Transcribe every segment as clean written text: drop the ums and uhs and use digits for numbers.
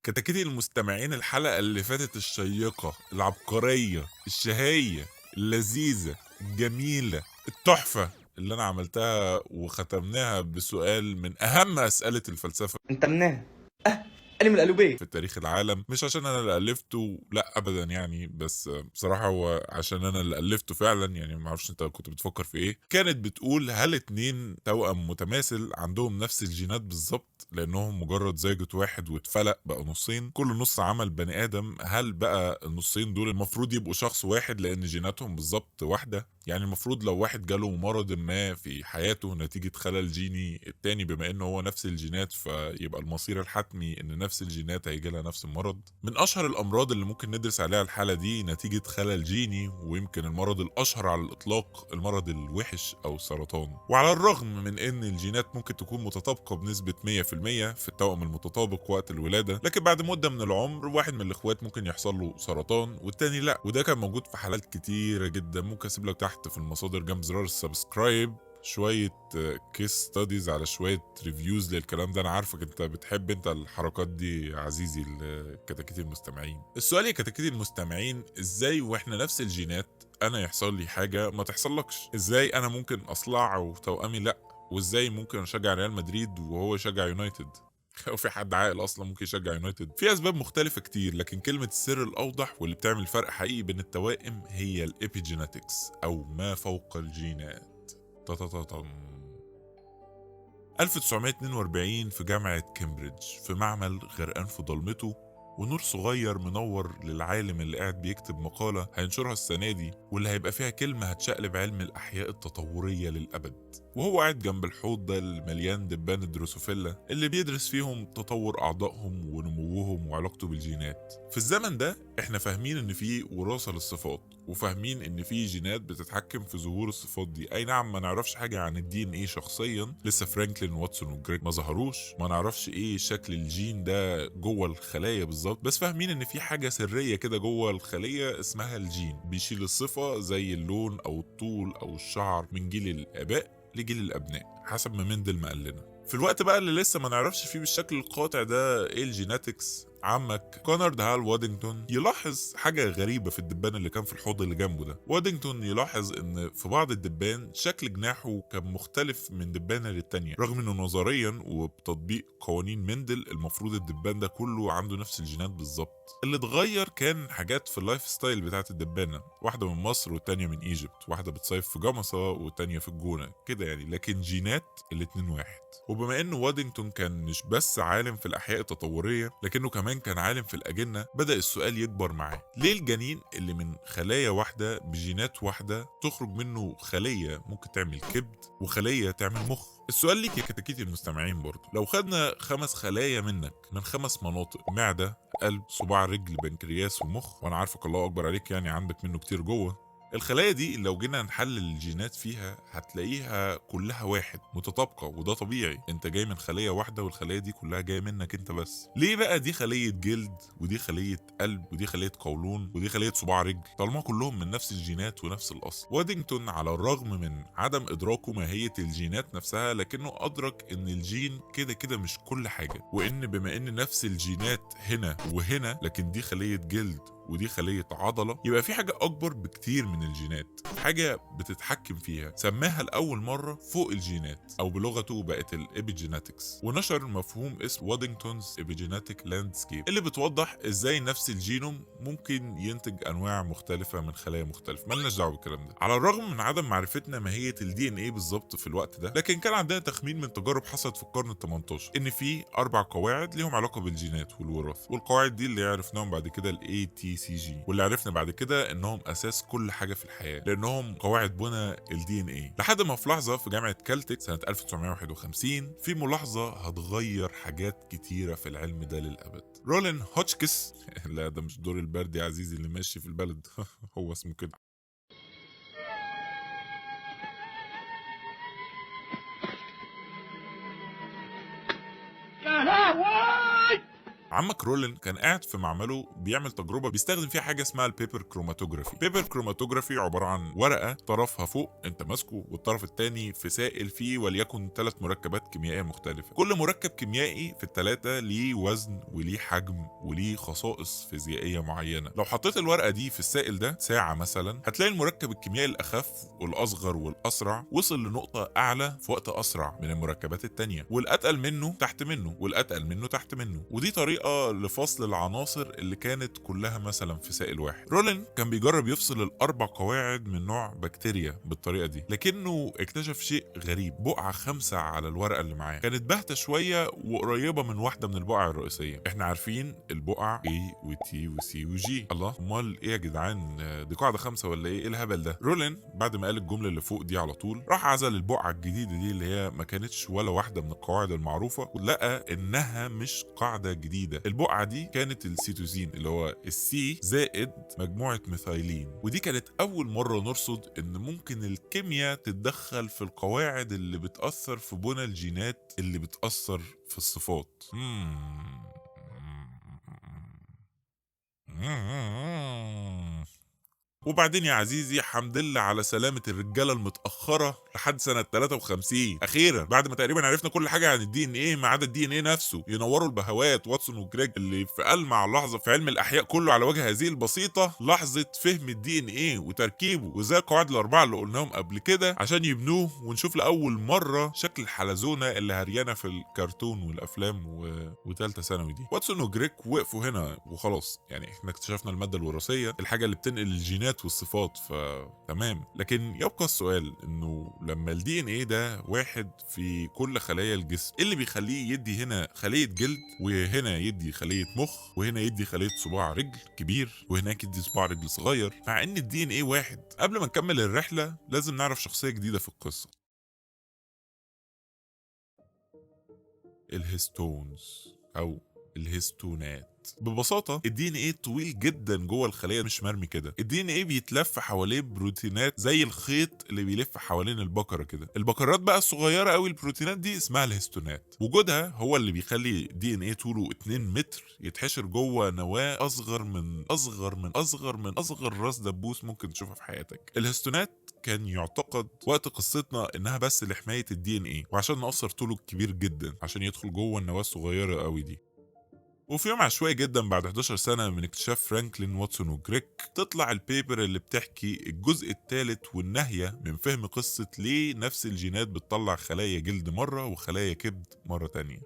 كتاكيتي المستمعين، الحلقة اللي فاتت الشيقة العبقرية الشهية اللذيذة الجميلة التحفة اللي أنا عملتها وختمناها بسؤال من أهم أسئلة الفلسفة انت مناه انا من القلوبيه في تاريخ العالم. مش عشان انا اللي الفته، لا ابدا يعني، بس بصراحة هو عشان انا اللي الفته فعلا يعني. ما اعرفش انت كنت بتفكر في ايه. كانت بتقول هل اتنين توأم متماثل عندهم نفس الجينات بالظبط لانهم مجرد زيجوت واحد واتفلق بقى نصين، كل نص عمل بني ادم، هل بقى النصين دول المفروض يبقوا شخص واحد لان جيناتهم بالظبط واحدة؟ يعني المفروض لو واحد جاله مرض ما في حياته نتيجة خلل جيني، التاني بما انه هو نفس الجينات فيبقى المصير الحتمي ان نفس الجينات هيجي لها نفس المرض. من اشهر الامراض اللي ممكن ندرس عليها الحالة دي نتيجة خلل جيني، ويمكن المرض الاشهر على الاطلاق المرض الوحش او السرطان. وعلى الرغم من ان الجينات ممكن تكون متطابقة بنسبة 100% في التوأم المتطابق وقت الولادة، لكن بعد مدة من العمر واحد من الاخوات ممكن يحصل له سرطان والتاني لا، وده كان موجود في حالات كتيرة جدا. ممكن اسيب لك تحت في المصادر جنب زرار ال subscribe شوية case studies على شوية reviews للكلام ده. انا عارفك انت بتحب انت الحركات دي يا عزيزي الكتاكيت المستمعين. السؤال يا كتاكيت المستمعين، ازاي واحنا نفس الجينات انا يحصل لي حاجة ما تحصلكش؟ ازاي انا ممكن اصلع وتوأمي لا؟ وازاي ممكن اشجع ريال مدريد وهو يشجع يونايتد؟ هو في حد عاقل اصلا ممكن يشجع يونايتد؟ في اسباب مختلفة كتير، لكن كلمة السر الاوضح واللي بتعمل فرق حقيقي بين التوائم هي ال epigenetics او ما فوق الجينات. تا 1942 في جامعه كامبريدج، في معمل غرقان في ضلمته ونور صغير منور للعالم اللي قاعد بيكتب مقالة هينشرها السنة دي واللي هيبقى فيها كلمة هتشقلب علم الأحياء التطورية للأبد. وهو قاعد جنب الحوض ده المليان دبان الدروسوفيلا اللي بيدرس فيهم تطور أعضائهم ونموهم وعلاقته بالجينات. في الزمن ده احنا فاهمين ان في وراثة للصفات، وفاهمين ان في جينات بتتحكم في ظهور الصفات دي. اي نعم ما نعرفش حاجة عن ال DNA شخصيا، لسه فرانكلين واتسون وكريك ما ظهروش، ما نعرفش ايه شكل الجين ده جوه الخلايا بالظبط، بس فاهمين ان في حاجة سرية كده جوه الخلية اسمها الجين بيشيل الصفة زي اللون او الطول او الشعر من جيل الاباء لجيل الابناء حسب ما مندل ما قال لنا. في الوقت بقى اللي لسه ما نعرفش فيه بالشكل القاطع ده ايه ال genetics، عمك كونارد هال وادينجتون يلاحظ حاجة غريبة في الدبان اللي كان في الحوض اللي جنبه ده. وادينجتون يلاحظ ان في بعض الدبان شكل جناحه كان مختلف من دبانة للتانية، رغم انه نظريا وبتطبيق قوانين مندل المفروض الدبان ده كله عنده نفس الجينات بالظبط. اللي اتغير كان حاجات في ال lifestyle بتاعت الدبانة، واحدة من مصر والتانية من Egypt، واحدة بتصيف في جمصة والتانية في الجونة كده يعني، لكن جينات الاتنين واحد. وبما انه وادينجتون كان مش بس عالم في الاحياء التطورية لكنه كمان كان عالم في الأجنة، بدأ السؤال يكبر معاه: ليه الجنين اللي من خلايا واحدة بجينات واحدة تخرج منه خلية ممكن تعمل كبد وخلية تعمل مخ؟ السؤال ليك يا كتاكيت المستمعين برضه، لو خدنا 5 خلايا منك من 5 مناطق، معدة، قلب، صباع رجل، بنكرياس ومخ، وانا عارفك الله اكبر عليك يعني عندك منه كتير جوه، الخلايا دي لو جينا نحلل الجينات فيها هتلاقيها كلها واحد متطابقة، وده طبيعي، انت جاي من خلية واحدة والخلية دي كلها جاية منك انت بس. ليه بقى دي خلية جلد ودي خلية قلب ودي خلية قولون ودي خلية صباع رجل طالما كلهم من نفس الجينات ونفس الأصل؟ وادينجتون على الرغم من عدم إدراكه ماهية الجينات نفسها لكنه أدرك ان الجين كده كده مش كل حاجة، وان بما ان نفس الجينات هنا وهنا لكن دي خلية جلد ودي خلية عضلة، يبقى في حاجة أكبر بكتير من الجينات، حاجة بتتحكم فيها، سماها لأول مرة فوق الجينات أو بلغته بقت ال epigenetics، ونشر مفهوم اسمه Waddington's epigenetic landscape اللي بتوضح إزاي نفس الجينوم ممكن ينتج أنواع مختلفة من خلايا مختلفة. مالناش دعوة بالكلام ده. على الرغم من عدم معرفتنا ماهية ال DNA بالظبط في الوقت ده، لكن كان عندنا تخمين من تجارب حصلت في القرن ال18 إن في 4 قواعد ليهم علاقة بالجينات والوراثة، والقواعد دي اللي عرفناهم بعد كده ال ATCG، واللي عرفنا بعد كده انهم اساس كل حاجة في الحياة لانهم قواعد بنى ال DNA. لحد ما في لحظة في جامعه كالتك سنة 1951 في ملاحظة هتغير حاجات كتيرة في العلم ده للابد. رولين هوتشكس لا ده مش دور البرد يا عزيزي اللي ماشي في البلد هو اسمه كده. عمك رولين كان قاعد في معمله بيعمل تجربه بيستخدم فيها حاجة اسمها ال paper chromatography. paper chromatography عبارة عن ورقة طرفها فوق انت ماسكه والطرف الثاني في سائل فيه وليكن 3 مركبات كيميائية مختلفة. كل مركب كيميائي في الثلاثة ليه وزن وليه حجم وليه خصائص فيزيائية معينة. لو حطيت الورقة دي في السائل ده ساعة مثلا، هتلاقي المركب الكيميائي الاخف والاصغر والاسرع وصل لنقطة اعلى في وقت اسرع من المركبات الثانية، والاتقل منه تحت منه، والاتقل منه تحت منه. ودي طريقه لفصل العناصر اللي كانت كلها مثلا في سائل واحد. رولين كان بيجرب يفصل الاربع قواعد من نوع بكتيريا بالطريقة دي، لكنه اكتشف شيء غريب. بقعة خمسة على الورقة اللي معاه كانت باهته شوية وقريبه من واحدة من البقع الرئيسية. احنا عارفين البقع A و T و C و G. الله، امال ايه يا جدعان؟ دي قاعدة خمسة ولا ايه؟ ايه الهبل ده؟ رولين بعد ما قال الجملة اللي فوق دي على طول راح عزل البقعة الجديدة دي اللي هي ما كانتش ولا واحدة من القواعد المعروفة، ولقى انها مش قاعدة جديدة. البقعة دي كانت السيتوزين اللي هو ال C زائد مجموعة ميثايلين، ودي كانت اول مرة نرصد ان ممكن الكيمياء تتدخل في القواعد اللي بتاثر في بنى الجينات اللي بتاثر في الصفات. وبعدين يا عزيزي حمد لله على سلامة الرجالة المتأخرة لحد سنة 53 أخيرا، بعد ما تقريبا عرفنا كل حاجة عن ال DNA ما عدا ال DNA نفسه. ينوروا البهوات واتسون وكريك اللي في ألمع لحظة في علم الأحياء كله على وجه هذه البسيطة، لحظة فهم ال DNA وتركيبه وازاي القواعد الأربعة اللي قلناهم قبل كده عشان يبنوه، ونشوف لأول مرة شكل الحلزونة اللي هريانة في الكرتون والأفلام وتالتة ثانوي دي. واتسون وكريك وقفوا هنا وخلاص، يعني احنا اكتشفنا المادة الوراثية، الحاجة اللي بتنقل الجينات والصفات، فتمام. لكن يبقى السؤال انه لما ال DNA ده واحد في كل خلايا الجسم، ايه اللي بيخليه يدي هنا خلية جلد وهنا يدي خلية مخ وهنا يدي خلية صباع رجل كبير وهناك يدي صباع رجل صغير، مع ان ال DNA واحد؟ قبل ما نكمل الرحلة لازم نعرف شخصية جديدة في القصة، ال histones او الهستونات. ببساطة ال DNA طويل جدا جوه الخلية، مش مرمي كده. ال DNA بيتلف حواليه بروتينات زي الخيط اللي بيلف حوالين البقرة كده. البقرات بقى الصغيرة قوي البروتينات دي اسمها الهستونات. وجودها هو اللي بيخلي ال DNA طوله 2 متر يتحشر جوه نواه اصغر من اصغر من اصغر من اصغر راس دبوس ممكن تشوفها في حياتك. الهستونات كان يعتقد وقت قصتنا انها بس لحماية ال DNA وعشان نقصر طوله الكبير جدا عشان يدخل جوه النواة الصغيرة قوي دي. وفي يوم عشوائي جدا بعد 11 سنة من اكتشاف فرانكلين واتسون وكريك، تطلع ال paper اللي بتحكي الجزء الثالث والنهاية من فهم قصة ليه نفس الجينات بتطلع خلايا جلد مرة وخلايا كبد مرة تانية.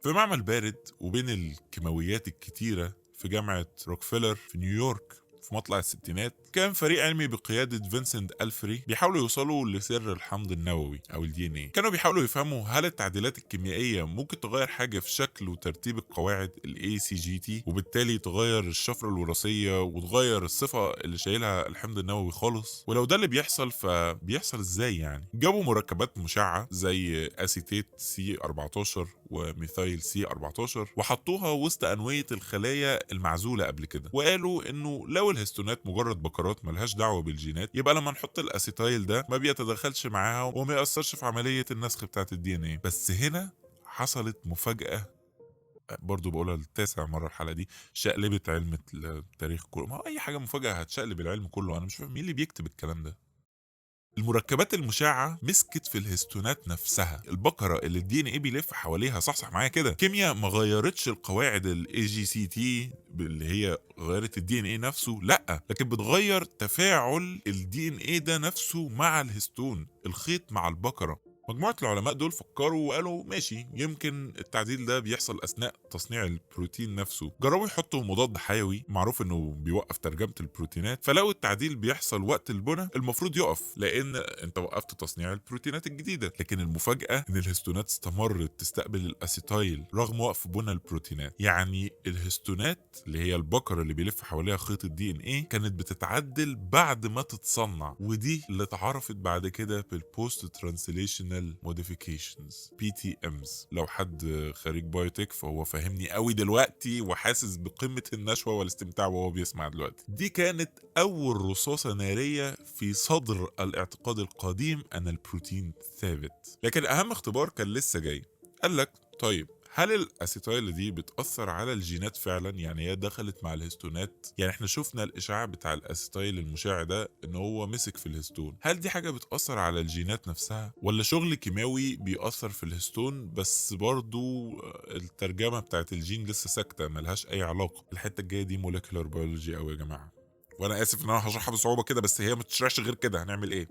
في معمل بارد وبين الكيماويات الكتيرة في جامعة روكفيلر في نيويورك في مطلع الستينات، كان فريق علمي بقيادة فينسنت ألفري بيحاولوا يوصلوا لسر الحمض النووي أو ال DNA. كانوا بيحاولوا يفهموا هل التعديلات الكيميائية ممكن تغير حاجة في شكل وترتيب القواعد ال ACGT، وبالتالي تغير الشفرة الوراثية وتغير الصفة اللي شايلها الحمض النووي خالص. ولو ده اللي بيحصل فبيحصل ازاي يعني؟ جابوا مركبات مشعة زي acetate C 14 و methyl C 14 وحطوها وسط أنوية الخلايا المعزولة قبل كده، وقالوا انه لو الهستونات مجرد بكرات ملهاش دعوه بالجينات، يبقى لما نحط ال acetyl ده ما بيتدخلش معاها وما يأثرش في عملية النسخ بتاعه ال DNA. بس هنا حصلت مفاجاة، برضو بقولها للتاسع مرة الحلقة دي، شقلبت علم التاريخ كله. ما هو اي حاجة مفاجاة هتشقلب العلم كله، انا مش فاهم مين اللي بيكتب الكلام ده. المركبات المشعة مسكت في الهستونات نفسها، البقرة اللي ال DNA بيلف حواليها. صح معايا كده، كيمياء ما غيرتش القواعد ال AGCT اللي هي غيرت ال DNA نفسه، لا، لكن بتغير تفاعل ال DNA ده نفسه مع الهستون، الخيط مع البقرة. مجموعة العلماء دول فكروا وقالوا ماشي، يمكن التعديل ده بيحصل أثناء تصنيع البروتين نفسه. جربوا يحطوا مضاد حيوي معروف إنه بيوقف ترجمة البروتينات، فلو التعديل بيحصل وقت البنى المفروض يقف لأن أنت وقفت تصنيع البروتينات الجديدة. لكن المفاجأة إن الهستونات استمرت تستقبل ال acetyl رغم وقف بنى البروتينات. يعني الهستونات اللي هي البقرة اللي بيلف حواليها خيط ال DNA كانت بتتعدل بعد ما تتصنع، ودي اللي اتعرفت بعد كده بال post translational modifications PTMs. لو حد خريج biotech فهو فاهمني قوي دلوقتي وحاسس بقمة النشوة والاستمتاع وهو بيسمع دلوقتي. دي كانت أول رصاصة نارية في صدر الاعتقاد القديم أن البروتين ثابت. لكن أهم اختبار كان لسه جاي. قال لك طيب هل ال acetyl دي بتاثر على الجينات فعلا؟ يعني هي دخلت مع الهستونات؟ يعني احنا شفنا الاشعاع بتاع ال acetyl المشع ده ان هو مسك في الهستون، هل دي حاجة بتاثر على الجينات نفسها ولا شغل كيماوي بيأثر في الهستون بس برضو الترجمة بتاعت الجين لسه ساكته ملهاش اي علاقة؟ الحتة الجاية دي molecular biology قوي يا جماعة، وانا اسف ان انا هشرحها بصعوبة كده، بس هي ما تشرحش غير كده، هنعمل ايه؟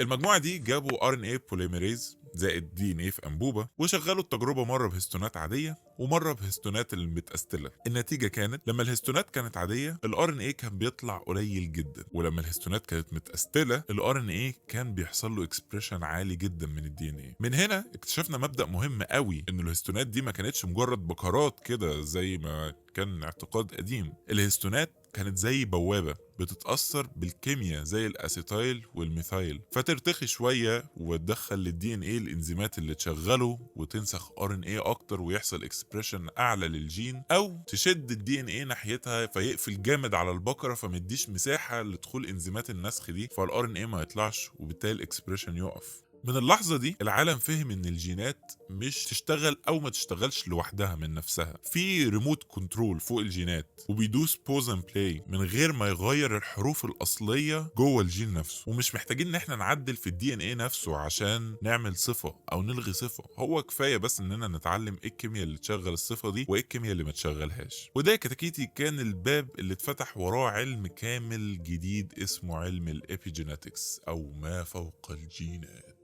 المجموعة دي جابوا RNA polymerase زائد DNA في انبوبة، وشغلوا التجربة مرة بهستونات عادية ومرة بهستونات المتأستله. النتيجة كانت لما الهستونات كانت عادية ال RNA كان بيطلع قليل جدا، ولما الهستونات كانت متأستله ال RNA كان بيحصل له expression عالي جدا من ال DNA. من هنا اكتشفنا مبدأ مهم قوي، ان الهستونات دي ما كانتش مجرد بكرات كده زي ما كان اعتقاد قديم. الهستونات كانت زي بوابة بتتأثر بالكيمياء زي ال acetyl وال methyl، فترتخي شوية وتدخل لل DNA الانزيمات اللي تشغله وتنسخ RNA اكتر ويحصل expression اعلى للجين، او تشد ال DNA ناحيتها فيقفل جامد على البكرة فمديش مساحة لدخول انزيمات النسخ دي، فال RNA ما يطلعش وبالتالي ال expression يقف. من اللحظة دي العالم فهم ان الجينات مش تشتغل او ما تشتغلش لوحدها من نفسها، في remote control فوق الجينات وبيدوس pause and play من غير ما يغير الحروف الاصلية جوه الجين نفسه، ومش محتاجين ان احنا نعدل في ال DNA نفسه عشان نعمل صفة او نلغي صفة، هو كفاية بس اننا نتعلم ايه الكيمياء اللي تشغل الصفة دي وايه الكيمياء اللي ما تشغلهاش. وده يا كتاكيتي كان الباب اللي اتفتح وراه علم كامل جديد اسمه علم ال epigenetics او ما فوق الجينات.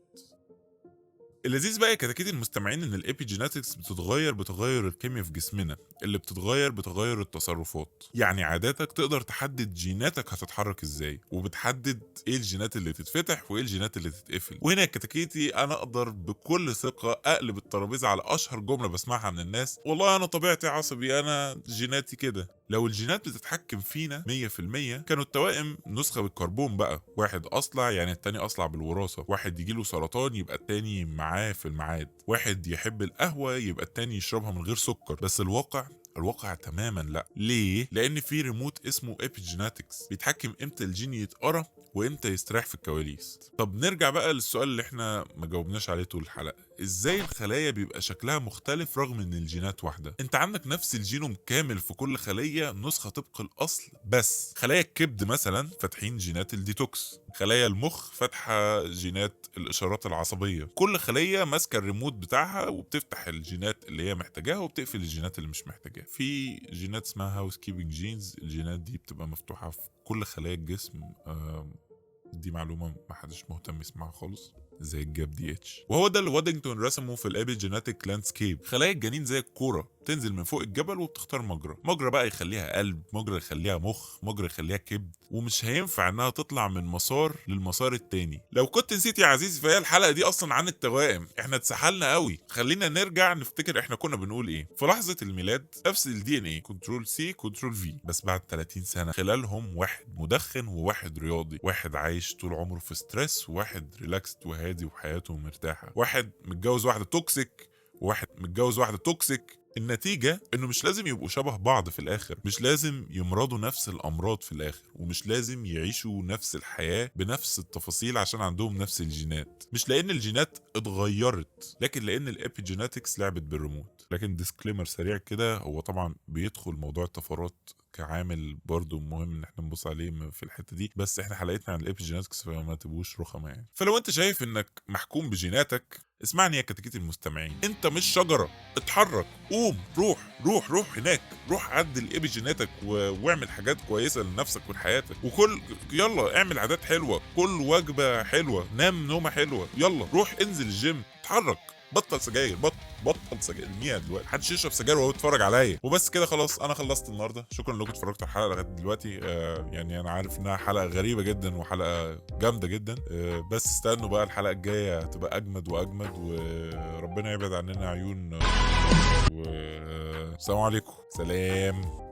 اللذيذ بقى يا كتاكيت المستمعين ان ال epigenetics بتتغير بتغير الكيمياء في جسمنا، اللي بتتغير بتغير التصرفات. يعني عاداتك تقدر تحدد جيناتك هتتحرك ازاي، وبتحدد ايه الجينات اللي تتفتح وايه الجينات اللي تتقفل. وهنا يا كتاكيتي انا اقدر بكل ثقة اقلب الترابيزة على اشهر جملة بسمعها من الناس، والله انا طبيعتي عصبي، انا جيناتي كده. لو الجينات بتتحكم فينا 100% كانوا التوائم نسخه بالكربون بقى، واحد اصلع يعني التاني اصلع بالوراثه، واحد يجيله سرطان يبقى التاني معاه في الميعاد، واحد يحب القهوة يبقى التاني يشربها من غير سكر. بس الواقع تماما لا. ليه؟ لان في ريموت اسمه epigenetics بيتحكم امتى الجين يتقرا وامتى يستريح في الكواليس. طب نرجع بقى للسؤال اللي احنا ما جاوبناش عليه طول الحلقة، ازاي الخلايا بيبقى شكلها مختلف رغم ان الجينات واحدة؟ انت عندك نفس الجينوم كامل في كل خليه، نسخه طبق الاصل، بس خلايا الكبد مثلا فاتحين جينات الديتوكس، خلايا المخ فاتحة جينات الاشارات العصبية. كل خليه ماسكه الريموت بتاعها وبتفتح الجينات اللي هي محتاجاها وبتقفل الجينات اللي مش محتاجاها. في جينات اسمها housekeeping genes، الجينات دي بتبقى مفتوحة في كل خلايا الجسم. دي معلومة ما حدش مهتم يسمعها خالص، زي ال GAPDH. وهو ده اللي وادنجتون رسمه في ال epigenetic landscape. خلايا الجنين زي الكورة تنزل من فوق الجبل وبتختار مجرى، مجرى بقى يخليها قلب، مجرى يخليها مخ، مجرى يخليها كبد، ومش هينفع انها تطلع من مسار للمسار التاني. لو كنت نسيت يا عزيزي فهي الحلقة دي اصلا عن التوائم، احنا اتسحلنا قوي، خلينا نرجع نفتكر احنا كنا بنقول ايه. في لحظة الميلاد نفس ال DNA control C control V، بس بعد 30 سنة خلالهم واحد مدخن وواحد رياضي، واحد عايش طول عمره في stress وواحد relaxed وهادي وحياته مرتاحة، واحد متجوز واحدة toxic وواحد متجوز واحدة toxic. النتيجة انه مش لازم يبقوا شبه بعض في الاخر، مش لازم يمرضوا نفس الامراض في الاخر، ومش لازم يعيشوا نفس الحياة بنفس التفاصيل عشان عندهم نفس الجينات. مش لان الجينات اتغيرت، لكن لان ال epigenetics لعبت بالريموت. لكن disclaimer سريع كده، هو طبعا بيدخل موضوع الطفرات كعامل برضو مهم ان احنا نبص عليه في الحتة دي، بس احنا حلقتنا عن ال epigenetics فما تبقوش رخمة يعني. فلو انت شايف انك محكوم بجيناتك، اسمعني يا كتاكيت المستمعين، انت مش شجرة، اتحرك، قوم، روح روح روح هناك، روح عدل epigenetic واعمل حاجات كويسة لنفسك ولحياتك، وكل يلا اعمل عادات حلوة، كل وجبة حلوة، نام نومه حلوة، يلا روح انزل الجيم، اتحرك، بطل سجاير، بطل سجاير، ارميها دلوقتي، محدش يشرب سجاير وهو بيتفرج عليا. وبس كده خلاص، انا خلصت النهارده. شكرا لكم اتفرجتوا على الحلقة لغاية دلوقتي. يعني انا عارف انها حلقة غريبة جدا وحلقه جامدة جدا، بس استنوا بقى الحلقة الجاية هتبقى اجمد واجمد، وربنا يبعد عننا عيون. والسلام عليكم، سلام.